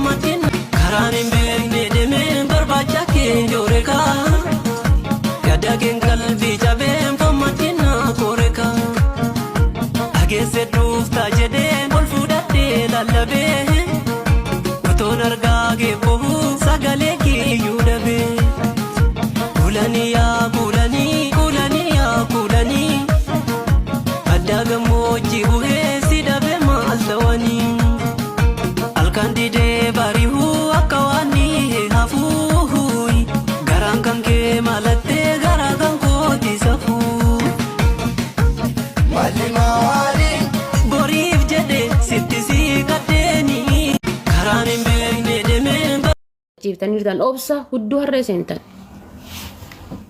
fommatiin karaan hin beekne deemeen barbaacha kee joorekaa yaada keen qalbii cabeen fommatiin na koorekaa dhageesse dhuuftaa jedheen ol fudhadhee lallabee otoon argaa kee bohuu sagalee kiyyuu dhabee kuulanii yaa kuulanii kuulanii yaa kuulanii baddaa gammoojjii bu'ee si dhabe maal ta'anii halkan didee bari'uu akka waan ni hafuu garaan kan kee malattee garaa kan kooti safuu. Malli maali? Boriif jedhe sitti si kadheeni karaan hin beekne deemeen. Ciiftaniirtan obsa hudduu harree seentan.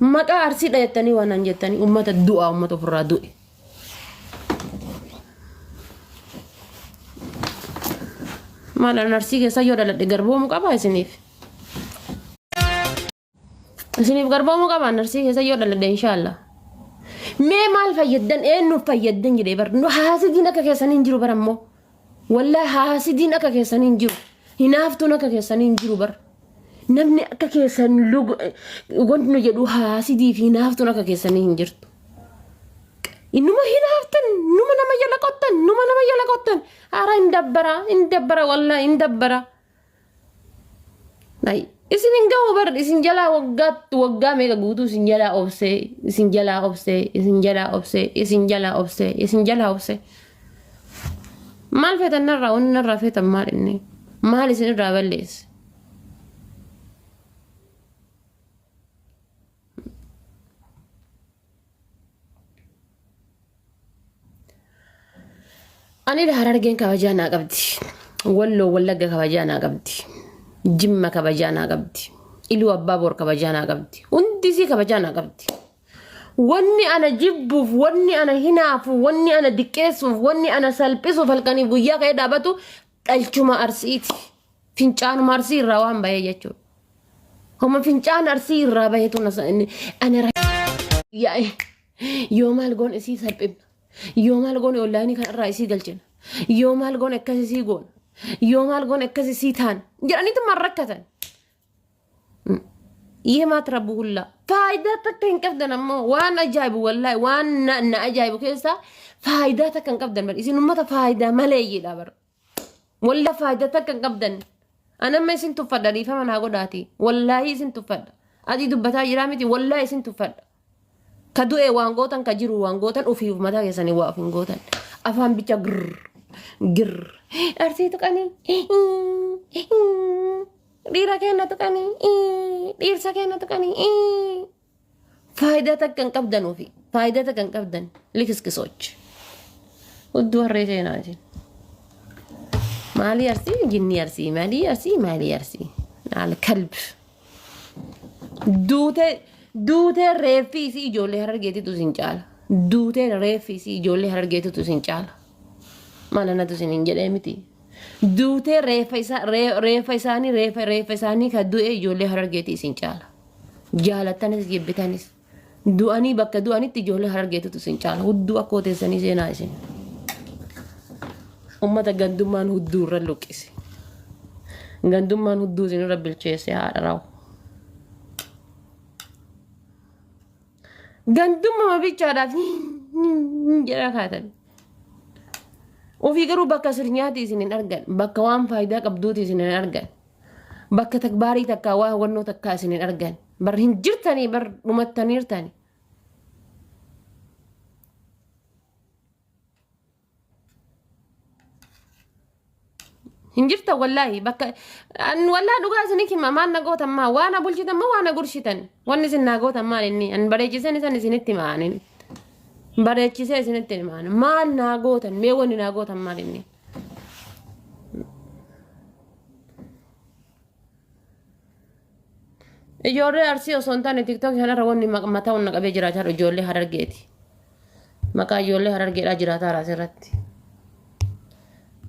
Maqaa arsiidha jettanii waan an jettanii ummata du'a ummata ofirraa du'e. Maal an arsii keessa yoo dhaladhe garboomu qaba isiniif. Isiniif garboomuu qaba an arsii keessa yoo dhaladhe inshaallah. Mee maal fayyaddan eenyuuf fayyaddan jedhee bar nu haasidiin akka keessanii hin jiru bar ammoo. Wallaa haasidiin akka keessanii hin jiru. Hinaaftuun akka keessanii hin jiru bar. Namni akka keessan wanti nu jedhu haasidii fi hinaaftuun akka keessanii hin jirtu. Numa hinaaftan, numa nama jala qottan, numa nama jala qottan. Hara hin dabbara, hin dabbara wallaa hin dabbara. Ay, isin hin gahu bar isin jalaa waggaa waggaa meeqa guutuu isin jalaa obsee isin jalaa obsee isin jalaa obsee isin jalaa obsee isin jalaa obsee. Maal feetan narraa wanni narraa feetan maal inni maal isin irraa balleesse. Ani Harargeen kabajaa naa qabdi. Walloo Wallagga kabajaa naa qabdi. Jimma kabajaa naa qabdi. Iluu Abbaa Boor kabajaa naa qabdi. Hundi isii kabajaa naa qabdi. Wanni ana jibbuuf, wanni ana hinaafuuf, wanni ana diqqeessuuf, wanni ana salphisuuf halkaniif guyyaa ka'ee dhaabatu dhalchuma arsiiti. Fincaanuma arsii irraa waan bahee jechuudha. Homa fincaan arsii irraa bahetu ana yaa'e yoo maal goon isii salphifna. Yoo maal goone onlaayinii kana irraa isii galchina. Yoo maal goone akkas isii goona. Yoo maal goone akkas isii taana. Jedhaniitu maal rakkatan. Yee rabbu hullaa. Faayidaa takka hin qabdan ammoo waan ajaa'ibu wallaahi waan na ajaa'ibu keessaa faayidaa takka hin qabdan bar isin ummata faayidaa maleeyyiidha bar. Walla faayidaa takka hin qabdan. Anamma isin tuffadha dhiifama naa godhaati. Wallaahi isin tuffadha. Adii dubbataa jiraa miti wallaahi isin tuffadha. Ka du'e waan gootan ka jiru waan gootan ofiif mataa keessanii waa of hin gootan. Afaan bicha girr girr. Arsii tuqanii. Dhiira keenya tuqanii. Dhiirsa keenya tuqanii. Faayidaa takka hin qabdan ofii. Faayidaa takka hin qabdan. Likiskisoch. Hudduu harree seenaa isin. Maalii arsii? Jinnii arsii. Maalii arsii? Maalii arsii? Naal kalb. Duutee duutee reeffii isii ijoollee harargeetitu isin caala. Duutee reeffii isii ijoollee harargeetitu isin caala. Maal anatu isin hin jedhee miti. Duutee reeffa isaa reeffa isaanii reeffa reeffa isaanii kan du'e ijoollee harargeeti isin caala. Jaalattanis jibbitanis du'anii bakka du'anitti ijoollee harargeetitu isin caala. Hudduu akkoo teessanii seenaa isin. Ummata gandummaan hudduu irra luqqise. Gandummaan hudduu isin irra bilcheesse haadha rawu. Gandummaa bichaadhaaf jedhaa kaatan. Ofii garuu bakka sirnyaati isin hin argan. Bakka waan faayidaa qabduuti isin hin argan. Bakka takbaarii takkaa waa hubannoo takkaa isin hin argan. Bar hin jirtanii bar dhumattaniirtani. Hin jirtan wallaahi bakka an wallaahi dhugaa isinii hima maal na gootan maa waa na bulchitan moo waa na gurshitan wanni isin naa gootan maal inni an bareechiseen isan isinitti himaa anin bareechisee isinitti himaa maal naa gootan mee wanni naa gootan maal inni. Ijoollee Arsii osoo hin taane tiktookii kanarra wanni mataa onna qabee jiraachaa jiru ijoollee Harargeeti. Maqaa ijoollee Harargeedhaa jiraataa jira asirratti.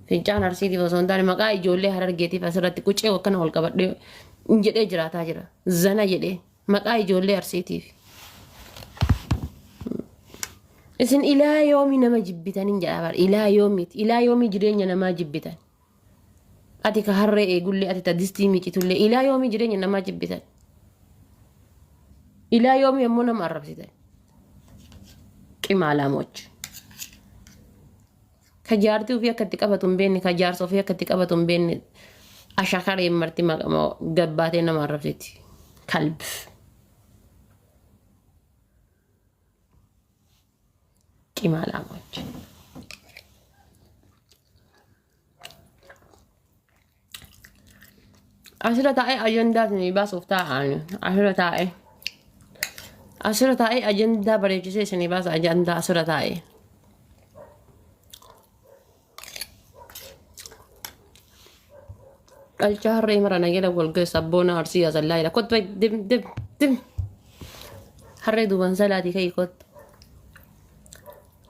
Fincaan Arsiitiif osoo hin taane maqaa ijoollee Harargeetiif asirratti qucee akkana ol qabadhee jedhee jiraataa jira. Zana jedhee maqaa ijoollee Arsiitiif. Isin ilaa yoomii nama jibbitan hin jedhaa bara. Ilaa yoomiiti. Ilaa yoomii jireenya namaa jibbitan. Ati ka harree eegullee ati ta distii miicitullee ilaa yoomii jireenya namaa jibbitan. Ilaa yoomii ammoo nama arrabsitan. Qimaalaamoch. Ka jaartii ofii akka itti qabatu hin beekne, ka jaarsa ofii akka itti qabatu hin beekne, ashakareen marti gabbaatee nama arrabsiti. Kalb. Qimaalaamoch. Asirra taa'ee ajandaa isinii baasuuf taa'aan asirra taa'ee. Asirra taa'ee ajandaa bareechisee isinii baasa ajandaa asirra taa'ee. Dhalcha harree mara nagela wal geessa abboona arsii asallaa jedha kottu dim dim dim. Harree duuban salaatii ka'ii kottu.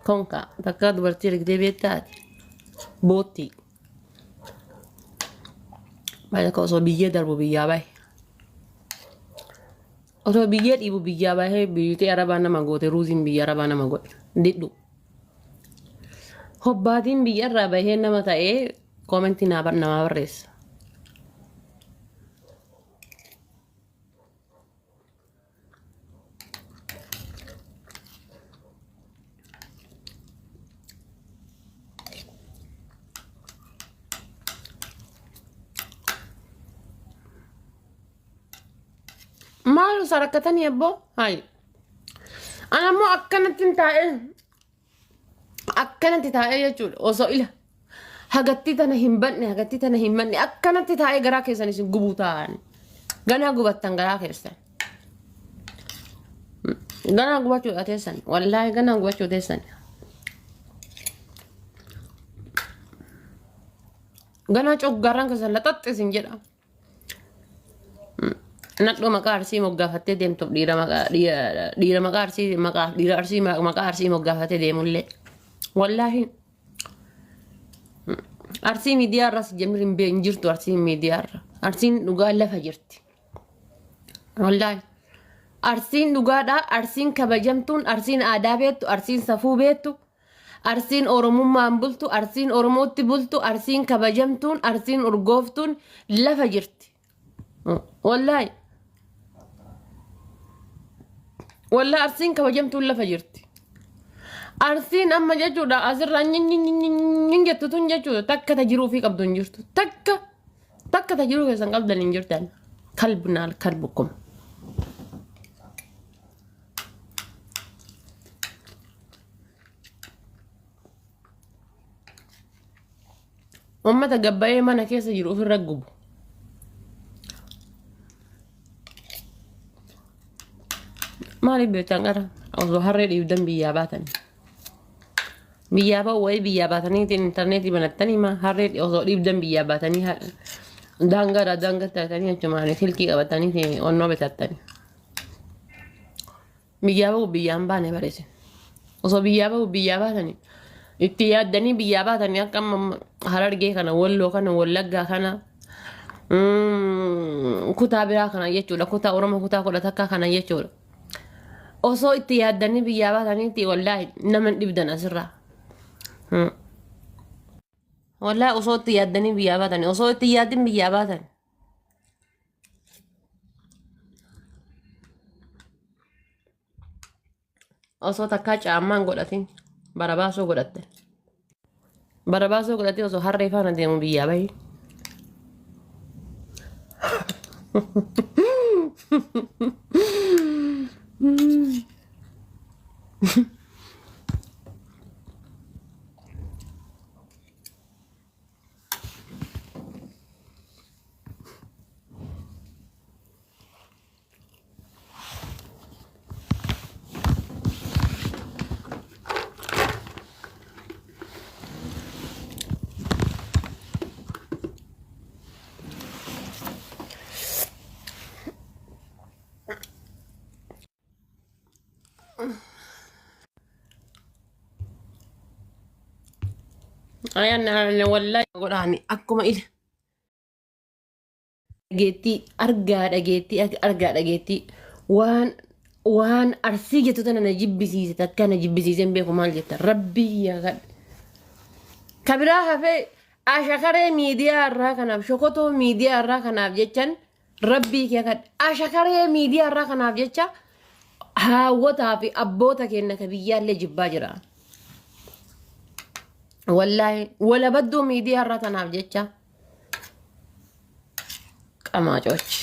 Konka takka dubartii ergitee beektaati. Boottii. Malaka osoo biyyee darbu biyyaa bahe. Osoo biyyee dhiibu biyyaa bahee biyyitee arabaa nama goote ruuziin biyya arabaa nama godhe. Didhu. Hobbaatiin biyya irraa bahee nama ta'ee koomentii namaa barreessa. Maal osoo rakkatanii abboo? Hayi. Ana immoo akkanatti hin taa'ee akkanatti taa'ee jechuudha osoo ila hagattii tana hin banne hagattii tana hin banne akkanatti taa'ee garaa keessan isin gubuu taa'an ganaa gubattan garaa keessan ganaa gubachuudha teessan wallaahi ganaa gubachuu teessan ganaa coggaarraan keessan laxaxxi isin jedha. Nadhoo maqaa arsii moggaafattee deemtuuf dhiira maqaa dhiira maqaa arsii maqaa dhiira arsii maqaa arsii moggaafatee deemullee. Wallaahi arsii miidiyaa irras jemir hin hin jirtu arsiin miidiyaa irra. Arsiin dhugaa lafa jirti. Wallaahi arsiin dhugaadha arsiin kabajamtuun arsiin aadaa beektu arsiin safuu beektu. Arsiin Oromummaan bultu, Arsiin Oromootti bultu, Arsiin kabajamtuun, Arsiin urgooftuun lafa jirti. Wallaahi. Wallaahi Arsiin kabajamtuun lafa jirti. Arsiin amma jechuudha asirraa nyin jettu tun jechuudha takka ta jiruu fi qabdu hin jirtu. Takka takka ta jiruu keessan qabdan hin jirtan. Kalbnaal kalbukum. Uummata gabbayee mana keessa jiru ofirra gubu. Maaliif beektan qara? Osoo harree dhiibdan biyyaa baatan. Biyyaa ba'u wayii biyyaa baataniitiin intarneetii banattanii maa harree osoo dhiibdan biyyaa baatanii daangaadhaa daangaa taatanii achumaan silkii qabatanii onnoo bitattanii. Biyyaa bahu biyyaa hin baane bareesin. Osoo biyyaa bahu biyyaa baatanii itti yaaddanii biyyaa baatanii akka amma Harargee kana Walloo kana Wallaggaa kana kutaa biraa kana jechuudha kutaa Oromoo kutaa 11 kana jechuudha. Osoo itti yaaddanii biyyaa baataniitti wallaahi nama hin dhibdan asirraa. Wallaahi osoo itti yaaddanii biyyaa baatanii osoo itti yaaddin biyyaa baatan. Osoo takkaa caammaan godhatin barabaasoo godhatte. Barabaasoo godhatee osoo harree faana deemu biyyaa bahi. Ayaan wallahi godhaani akkuma ila dhageettii argaa dhageettii argaa dhageettii waan waan arsii jettu tana na jibbisiise takka na jibbisiise hin beeku maal jetta rabbii yaa kadhe. Ka biraa hafee Ashakaree miidiyaa irraa kanaaf shokotoo miidiyaa irraa kanaaf jechan rabbii kee kadhe. Ashakaree miidiyaa irraa kanaaf jecha haawwataa fi abboota keenya ka biyyaallee jibbaa jira. Wallaahi walabadduu miidiyaa irraa tanaaf jecha qamaacochi.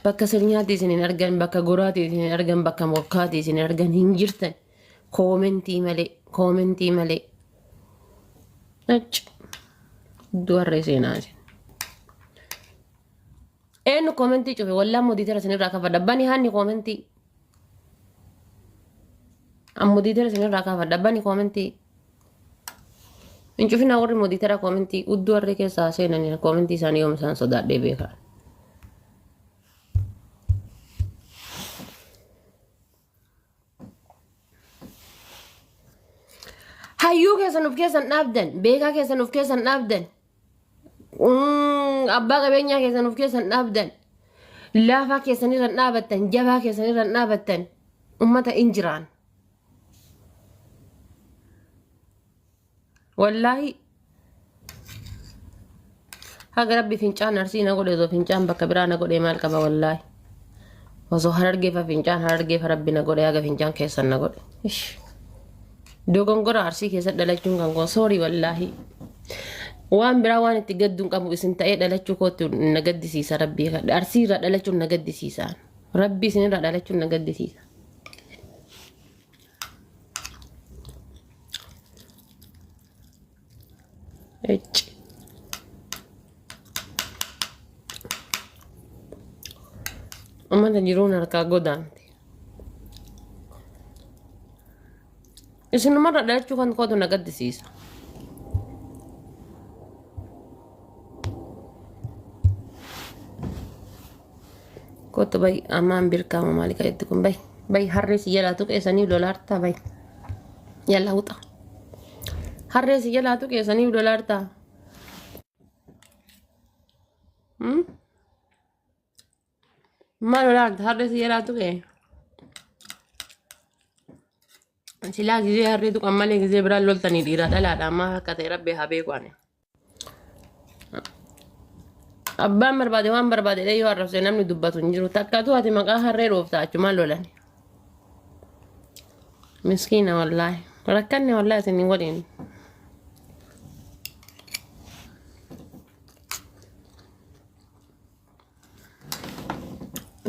Bakka sirnyaatti isin hin argan, bakka goraatti isin hin argan, bakka morkaatti isin hin argan hin jirtan. Koomentii malee, koomentii malee. Achi. Du'arree seenaa isin. Eenyu koomentii cufe wallaa modiitara isinirraa kafadha. Bani haanni koomentii. Modiitara isinirraa kafadha. Bani koomentii. Hin cufinaa warri modiitara koomentii udduu harree keessaa seenanii koomentii isaanii yoom isaan sodaadhee beekaa. Hayyuu keessan of keessan dhaabdan, beekaa keessan of keessan dhaabdan, abbaa qabeenyaa keessan of keessan dhaabdan, laafaa keessan irra dhaabattan, jabaa keessan irra dhaabattan, ummata hin jiraan. Wallaahi haga rabbi fincaan arsii na godhe osoo fincaan bakka biraa na godhe maal qaba wallaahi. Osoo harargeefa fincaan harargeefa rabbi na godhe haga fincaan keessan na godhe. Ish. Dogongora arsii keessa dhalachuun kan koo soorii wallaahi. Waan biraa waan itti gadduun qabu isin ta'ee dhalachuu kootti na gaddisiisa rabbii. Arsii irraa dhalachuun na gaddisiisa. Rabbi isin irraa dhalachuun na gaddisiisa. Ecci. Uummata jiruun harkaa godaante. Isinumarra dhalachuu kan kootu na gaddisiisa. Kootu bayi ammaan birkaama maali kan itti kun bayi. Bayi harree si jalaa tuqeessanii lolaartaa bayi. Yalla wuxa. Harree si jalaa tuqeessanii lolaartaa. Maal lolaarta harree si jalaa tuqee? Silaa gizee harree tuqan malee gizee biraan loltanii dhiiraa dhalaadha ammaa akka ta'e rabbi haa beeku ani. Abbaan barbaade waan barbaade yoo arrabse namni dubbatu hin jiru. Takkatu ati maqaa harree dhoofta achumaan lolan. Miskiina wallaahi. Rakkanne wallaahi isin waliin.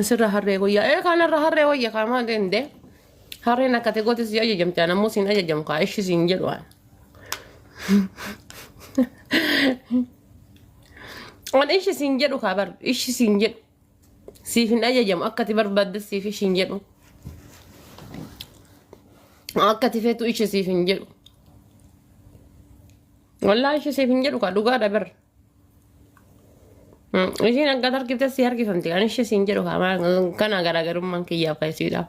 Sirra harree wayyaa. Ee kanarra harree wayya kaamaa deemte. Harreen akka ta'e goote si ajajamte an ammoo siin ajajamu kaa ishi siin jedhu an. An ishi siin jedhu kaa bar ishi siin jedhu. Siif hin ajajamu akka ati barbaadde siif ishi hin jedhu. Akka ati feetu ishi siif hin jedhu. Wallaahi ishi siif hin jedhu kaa dhugaadha bar. Ishiin akka harkifte si harkifamti kan ishee siin jedhu haa kana garaagarummaan kiyyaaf kan isiidha.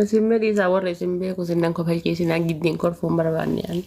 Isin medhi isaa warra isin beeku isin nan kofalchiisinaa giddiin kolfuun barbaanne ani.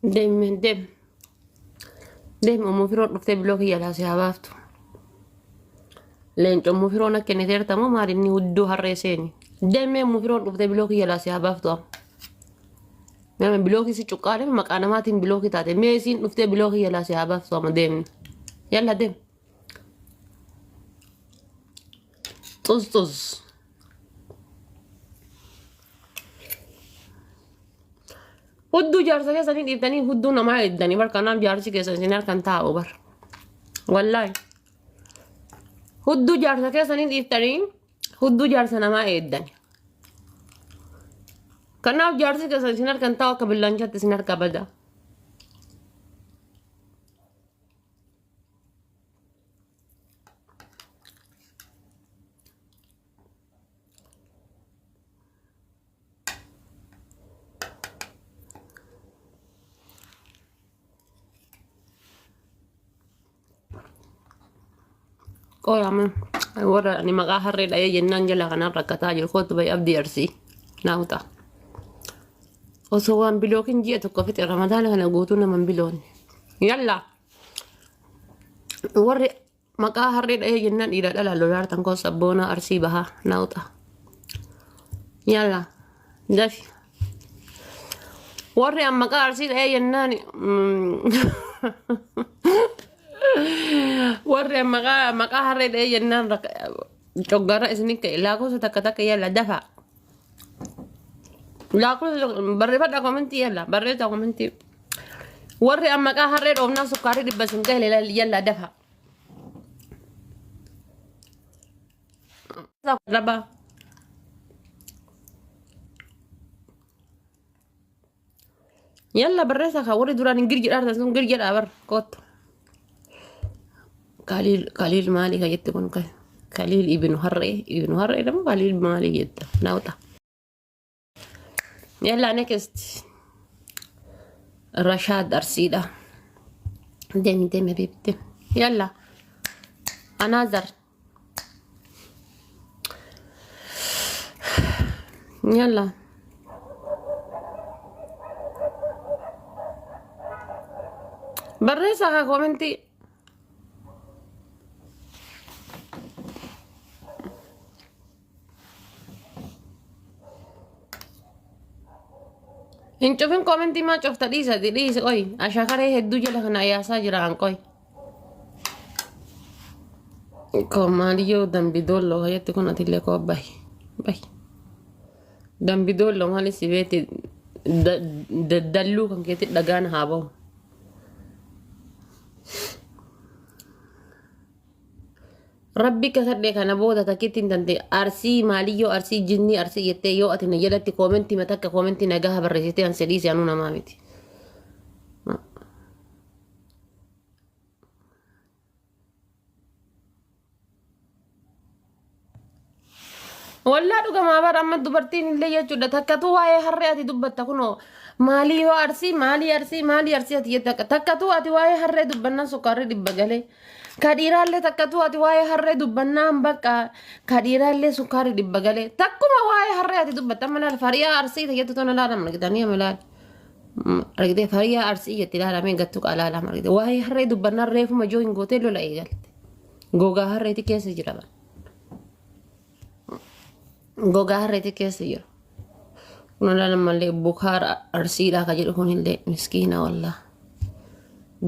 Deem deem. Deemi ummuu firoon dhuftee bilookii jalaa si haa baaftu. Leenca ummuu firoon akka inni teertamoo maal inni hudduu harree seeni. Deemee ummuu firoon dhuftee bilookii jalaa si haa baaftu amma. Nama bilookii si cuqqaale maqaa namaatiin bilookii taate mee isiin dhuftee bilookii jalaa si haa baaftu amma deemni. Yalla deem. Xuz xuz. Hudduu jaarsa keessanii dhiiftanii hudduu namaa eegdanii bar kanaaf jaarsi keessan isin harkan taa'u bar. Wallaahi. Hudduu jaarsa keessanii dhiiftanii hudduu jaarsa namaa eegdani. Kanaaf jaarsi keessan isin harkan taa'u akka billaanchaatti isin harka bada. Qoyama warra ani maqaa harree dha'ee jennaan jala kanaan rakkataa jiru kootu bahi abdii arsii naawuta. Osoo waan bilookin ji'a tokko fixe ramadaana kana guutuu nama hin biloonne. Yalla warri maqaa harree dha'ee jennaan dhiira dhala lolaartan koo sabboonaa arsii bahaa naawuta. Yalla dafi. Warri an maqaa arsii dha'ee jennaan warri an maqaa harree dha'ee jennaan coggaarra isin ka'e lakkoofsa takka takka yalla dafa. Lakkoofsa barreeffadha komentii yalla barreessa komentii. Warri an maqaa harree dhoofnaan sukkaarii dhibba isin gahe yalla dafa. Raba. Yalla barreessa kaa warri duraan hin girjidhaa sun girjidhaa bar kottu. Kaliil Kaliil maali ka jette kun Kaliil ibnu harree ibnu harree dama Kaliil maali jetta naawta. Yalla next. Rashaad Arsiidha. Deemi deemi habiibti. Yalla. Another. Yalla. Barreessaa kaa koomentii. Hin cufin koomentii maa cufta dhiisa dhiisi qoy ashakaree hedduu jala kana yaasaa jira an qoy. Koo maaliyyoo dambi doolloo hayyatti kun atillee koo bahi bahi. Dambi doolloo maali si beeti dalluu kan keetti dhagaan haa bahu. Rabbi kakadhe kana booda takkitti hin tante arsii maaliyyoo arsii jinnii arsii jettee yoo ati na jalatti koomentii matakka koomentii nagaha barreessitee an sedhiisi anuu namaa miti. Wallaa dhugamaa bara amma dubartiin illee jechuudha takkatu waa'ee harree ati dubbatta kunoo maalii yoo arsii maalii arsii maalii arsii ati jetta takkatu ati waa'ee harree dubbannaan sukkaarri dhibba galee ka dhiiraallee takkatu ati waa'ee harree dubbannaan bakka ka dhiiraallee sukkaarri dhibba galee takkuma waa'ee harree ati dubbatta amma laal fariyaa arsii jettu tana laala margitanii amma laal argitee fariyaa arsii jetti laalamee gattu qalaalaa margite waa'ee harree dubbannaan reefuma joo hin gootee lola eegalte gogaa harreeti keessa jira bara. Gogaa harreeti keessa jira. Kun olaanaa mallee bukaara arsiidhaa ka jedhu kunillee miskiina wallaa.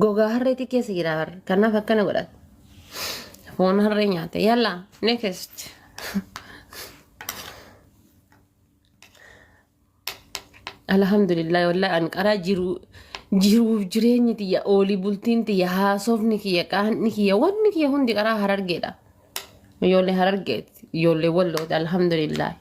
Gogaa harreeti keessa jira bara. Kanaaf akkana godhate. Foon harree nyaate. Yalla next. Alhamdulillah wallahi an qaraa jiru jiruuf jireenyi tiyya oolii bultiin tiyya haasofni kiyya qaanni kiyya wanni kiyya hundi qaraa harargeedha. Ijoollee harargeeti ijoollee wallooti alhamdulillah.